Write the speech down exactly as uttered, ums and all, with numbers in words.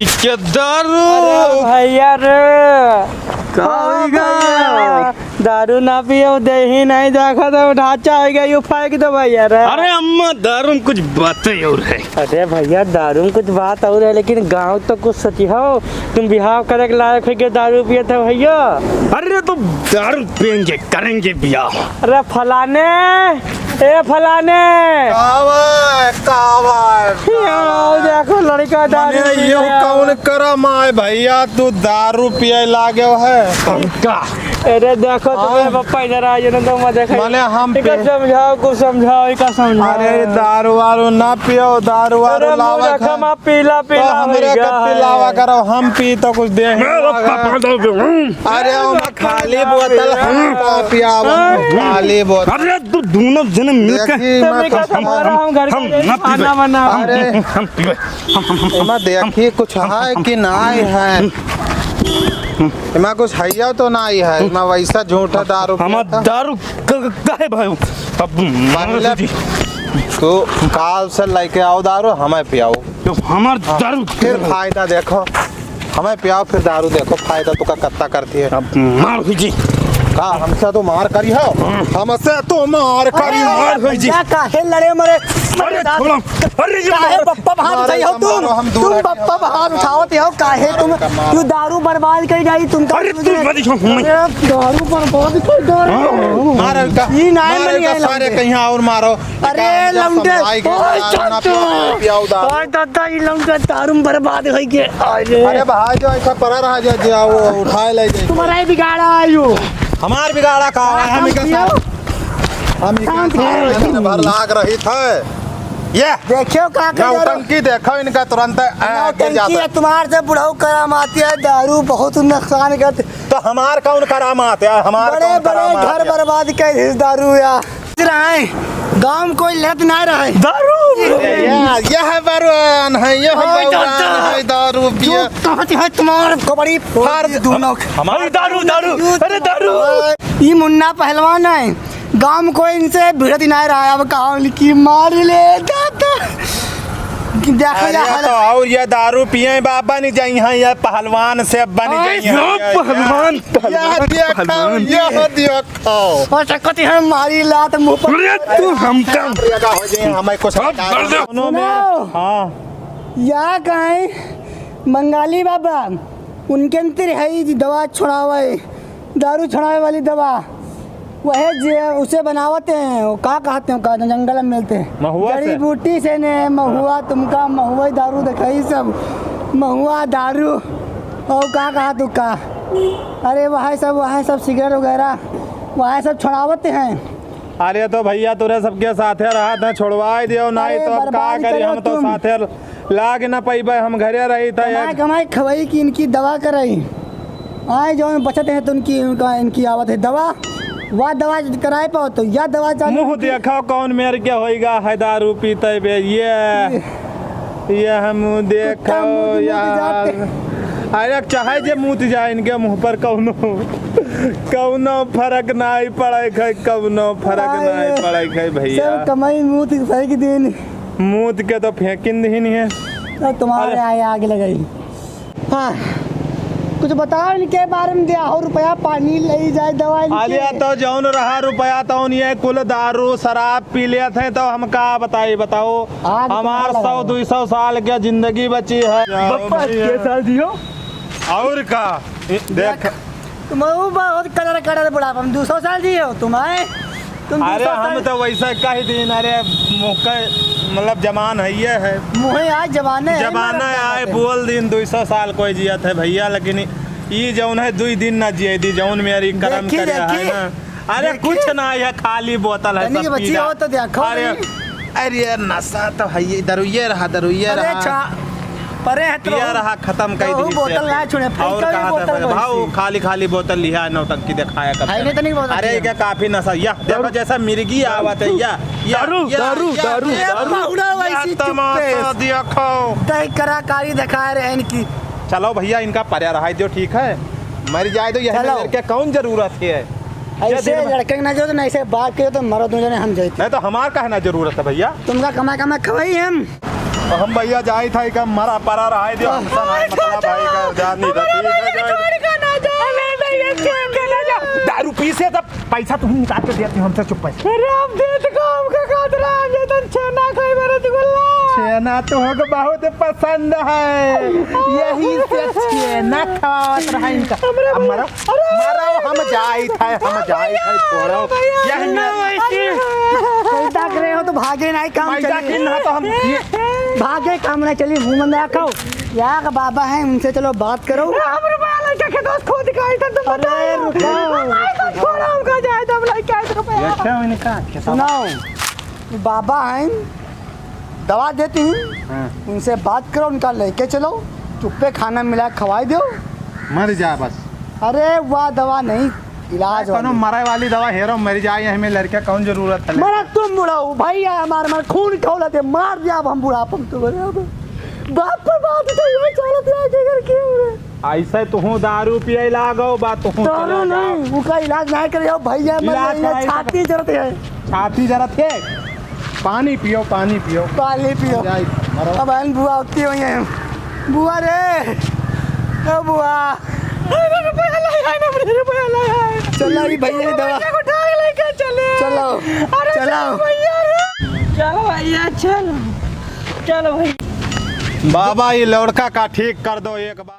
के दारू। अरे भैया रे। का हाँ होइगा? भैया, दारू ना पियो, देही नहीं देखा तो ढांचा होइगा, यू फेंक दो भैया रे। अरे अम्मा, दारू में कुछ बातें और है। अरे भैया, दारू में कुछ बात और है, लेकिन गाँव तो कुछ सचिहो। तुम बिहाव करे के लायक होइगे, दारू पियत है भैया। अरे तो दारू पियेंगे, करेंगे बियाह। अरे फलाने, ए फलाने। का बा, का बा, का याओ, बा? देखो लड़का दारू मने पी यो रहा है। कौन करम आए भैया, तू दारू पिए लागे है? का? अरे देखो तो हाँ। मेरे पप्पा इधर आ, ये ना तो मैं देखा। मने हम इका पे- समझाओ, कुछ समझाओ, इका समझाओ। अरे दारू वारू ना पियो, दारू वारू अरे लावा मुझे खा। खमा पीला तो पीला हमरे होइगा का है। पिलावा करो, हम पी तो कुछ दे। मेरे पप्पा तो अरे, ओमा खाली बोतल हम का पियावा, खाली बोतल। अरे, तू दोनों जने मिलके देखी, मैं हम, कसम हम, खा रहा हूँ, घर हम का ना पीबे। खाना बना। हम, अरे। हम पीबे। हम, हम, हम, हम, एमा देखी, कुछ है कि नाई है? एमा कुछ है या तो नाई है? एमा वैसा झूठा दारू हमार पिया था। दारू क-, क-, काहे भाई? अब पहले जी। तू काल से लेके आओ दारू, हमें पियाओ। तो हमार हाँ, दारू फिर फायदा देखो। हमें पियाओ, फिर दारू देखो, फायदा तुका कत्ता करती है। अब मार हुई जी। का हमसे तो मार करी हो? हाँ। हमसे तो मार करी अरे, हो। मार हुई जी। क्या काहे लड़े मरे? अरे, छोड़ो। अरे, ये काहे मारो। बप्पा भाग मारो, उठाई हो तुम? मारो, हम दूर तुम हट बप्पा भाग उठावत हो, काहे तुम? मारो, मारो। तू दारू बर्बाद कर जाई तुमका। अरे, तू मत छो, मैं अरे, दारू बर्बाद कर दो। हाँ। मारो इनका, ये नाय मारो मनी इनका, है सारे लौंडे। कहीं और मारो। अरे इनका लौंडे, समझाई के ओए ना, ना चंदू। पियाओ, पियाओ दारू। ओए दादा, ई लौंडा दारू में बर्बाद होई गे। अरे। अरे भाई, जो ऐसा पड़ा रहा, जो, जो वो उठाए ले जाए। तुम्हारा ही बिगाड़ा है यो। हमार बिगाड़ा का है? हम इनका पियो। साथ, हम इनका शांत साथ रहो। भर लाग रही थे। ये देखियो का कर रहे हो। नौटंकी देखो इनका, तुरंत, आ, गिर नौटंकी जाता। है तुम्हार से बुढ़ऊ करामाती है, दारू बहुत नुकसान करते। तो हमार कौन करामात है? हमार बड़े कौन बड़े करामात घर है? बर्बाद कर इस दारू या। रहे, गाँव में कोई लत ना रहे। दारू। ये, ये है बरुआन है, ये है ओए बरुआन दादा। है, दारू पिए। जो कहते हैं तुम्हार कबड़ी फाड़ दे। दोनों। हमार दारू, दारू, अरे दारू। ई मुन्ना पहलवान है, गाँव में कोई इनसे भिड़त ही ना रहा है। अब कहाँ लिखी मार ले दादा। देखो अरे या ये हालत। तो और ये दारू पिए बा, बन जाई हैं ये पहलवान से, बन ओए जाई हैं सब ये। पहलवान, ये पहलवान, देखो, पहलवान। ये देखो। और सकती है मारी लात मुंह पर। अरे तू हमका हमें कुछ अब कर दे। दोनों में। सुनो। हाँ। या कहीं बंगाली बाबा, उनके अंतर है ये दवा छुड़ावे, दारू छुड़ावे वाली दवा, वह जे उसे बनावते हैं, वो का कहते हैं, का जंगल में मिलते हैं। महुआ से? जड़ी बूटी से ने, महुआ तुमका, महुआ दारू दिखाई सब, महुआ दारू, और का कहा तू का? अरे वह सब, वह सब सिगरेट वगैरह, वह सब छुड़ावते हैं। अरे तो भैया तोरे सबके साथे रहत है, छोड़वाई दियो, नहीं अरे तो अब का बर्बाद करी, करो हम तो तुम। साथे लाग ना पइबे, हम घरे रही था कमाए, यार। कमाए खवाई कि इनकी दवा कराई। आए जौन बचत है तो उनकी, उनका, इनकी आवत है दवा। वह दवा कराए पाओ तो या दवा चालू मुँह की। देखो कौन मेर के होइगा है दारू पीते बे। ये, ये। ये हम कुत्ता देखो मुँह, मुँह यार। जाते। अरे चाहे जे मूत जाए इनके मुँह पर कौनो, कौनो फर्क नाई पड़े है, कौनो फर्क आए, नाई पड़े है भैया। सब कमाई मूत फेंक दिन। मूत के तो फेंकिन दीन है। तो तुम्हारे अरे। आए आग लगाई। हाँ, कुछ बताओ इनके बारे में, दिया हो रुपया पानी ले जाए, दवाई लेके। अरे तो जौन रहा रुपया तौन ये कुल दारू शराब पी लेत हैं, तो हम का बताई बताओ। आग हमार तुम्हारा सौ लगा। दुई सौ साल के जिंदगी बची है। बप्पा, के साल जियो? और का? ए, देख। तुम वो बहुत कड़र कड़र बुढ़ापा में दो सौ साल जियो तुम, आए? तुम अरे दो सौ हम साल तो वैसा कह दीन, अरे मुँह का मतलब जमान है ये है। मुँह आज जमाने है, जमाना मारा है, आए। बोल दीन दो सौ साल कोई जियत है भैया, लेकिन ई जौन है दुई दिन ना जिए दी, जौन मेरी करम देखी, करे है देखी। ना। अरे देखी। कुछ ना, यह खाली बोतल है, तनी सब बची पीला। हो तो देखो अरे, नहीं। अरे नशा तो है ये, दरुइये रहा, दरुइये अरे रहा। छा-, परे है तो पिया रहा, खत्म कर दी बोतल ना छुड़े, और फेंका भी कहा था बोतल भाई, वैसी। खाली, खाली बोतल लिहा, नौटंकी दिखाया करते है नहीं, हैं। तो नहीं बोतल अरे, लिहा। क्या काफी नशा, या देखो जैसा मिर्गी आवत है, या, या, दारू, या, दारू, या, दारू, या, दारू। या तमाशा देखो। दही कलाकारी दिखा रहे हैं इनकी। चलो भैया, इनका पर्या रहा जो ठीक है, मर जाए तो यही चलो। में लड़के कौन जरूरत है? ऐसे लड़के के ना जो तो, ना ऐसे बाप के जो तो मरो दो जने हम जाते। नहीं तो हमार कहना जरूरत है भैया। तुमका कमा कमा खवाई हम। हम भैया जाई था, एक मरा परा रहा है, दियो, हमसे ना मतलब भाई का जान नहीं था, ठीक है, जाए। दारू पी से तब पैसा तुम निकाल के देती हो, हमसे चुप है। अरे, हम देत का, हमका खात रहा, हम देत छेना खाई बरत गुल्ला। छेना तो हमको बहुत पसंद है, यही से छेना खात रहा इनका। हमरे अब भैया, मरा, अरे, मरा, हम जाई था, हम जाई था, छोड़ो। भैया, यही में भैया। पैदा करे हो तो भागे नहीं काम पैदा चले। की ना तो हम ये भागे काम नहीं चली, मुंह में ना खाओ। यहाँ का बाबा है, उनसे चलो बात करो। हमरे भैया लड़का के दोस्त खोद के आई था, तुम अरे, बताओ। रुको। आई तो छोड़ो, हमका जाए, तुम लड़का के रुपया। ये क्या मैंने कहा? क्या सुनाओ, बाबा हैं, दवा देती हैं, हाँ। उनसे बात करो, उनका लेके चलो, चुप्पे खाना मिला खवाई दो। मर जा बस। अरे, वह दवा नहीं, इलाज कोनो वाली। मरे वाली दवा हेरो, मर जाए, हमें लड़का कौन जरूरत है? मरा तुम बुढ़ाऊ, भाई है हमारे, हमारे खून खौला थे, मार दिया अब हम बुढ़ापन तो मरे अब। बाप पर बात तो ये चलत है, के घर के हुए। ऐसे तुहूँ दारू पिए लागो, बा तुहूँ दारू चलो जाओ। नहीं, उनका इलाज नहीं करे, अब भैया मर इलाज गई है, कराई तो छाती जरत है। छाती जरत है, पानी पियो, पानी पियो। पानी पियो। जाई, मरो। अब बहन बुआ उठती हुई है। बुआ रे, ओ बुआ। अरे रुपया ले आए ना, अरे रुपया ले आए। चलो, ये भैया की दवा। भैया को उठा के लेके चले। चलो, अरे चलो। चलो भैया रे। चलो भैया, चलो। चलो भैया। बाबा, ये लड़का का ठीक कर दो एक बार।